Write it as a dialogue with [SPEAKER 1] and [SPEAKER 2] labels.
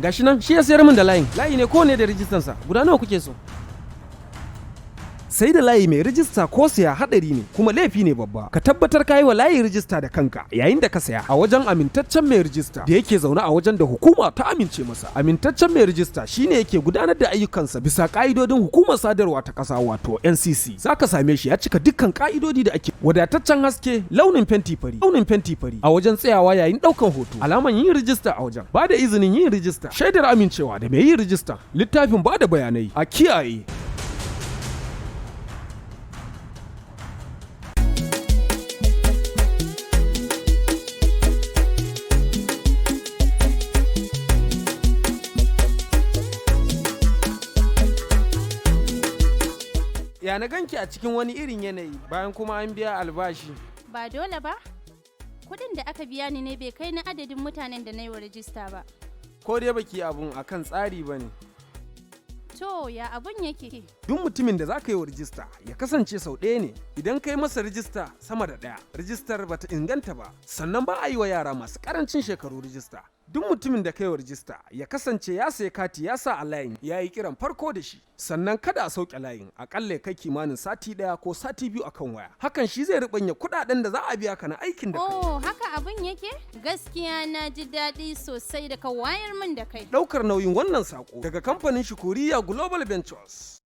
[SPEAKER 1] Gashi nan shi ya sayar min da layin. Layi ne kowane da rijistansa. Guda nawa kuke so? Sai da layi mai rijista ko siya hadari ne, kuma laifi ne babba. Ka tabbatar ka yi wa layi rijista da kanka yayin da ka saya a wajen amintaccen mai rijista da yake zaune a wajen da hukuma ta amince masa. Amintaccen mai rijista shine yake gudanar da ayyukansa bisa ka'idodin hukumar sadarwa ta kasa, wato NCC. Zaka same shi ya cika dukkan ka'idodi da ake: wadataccen haske, launin fenti fari, launin fenti fari a wajen tsayawa yayin daukan hoto, alaman yin rijista a wajen, ba da izinin yin rijista, shaidar amincewa da mai yin rijista, littafin ba da bayanai. A kiyaye. Ya na ganki a cikin wani irin yanayi bayan kuma an biya albashi?
[SPEAKER 2] Ba dole ba? Kuɗin da aka biya ni ne bai kai na adadin mutanen da na yi wa rajista ba.
[SPEAKER 1] Ko dai baki abun akan tsari ba ne?
[SPEAKER 2] To, ya abun yake?
[SPEAKER 1] Duk mutumin da za ka yi wa rijista ya kasance sau ɗaya ne. Idan ka yi masa rijista sama da ɗaya, rijistar bata inganta ba. Sannan ba a yi wa yara masu ƙarancin shekaru rijista. Duk mutumin da ka yi wa rijista ya kasance ya sayi kati, ya sa a layin, ya yi kiran farko da shi. Sannan kada a sauke layin, akalla ya kai kimanin sati 1 ko sati 2 akan waya. Hakan shi zai riɓanya kuɗaɗen da za a biya ka na aikin da kai.
[SPEAKER 2] Oh, haka abun yake? Gaskiya na ji daɗi sosai da ka wayar min da kai.
[SPEAKER 1] Ɗaukar nauyin wannan saƙo daga kamfanin Shukuriya Global Ventures.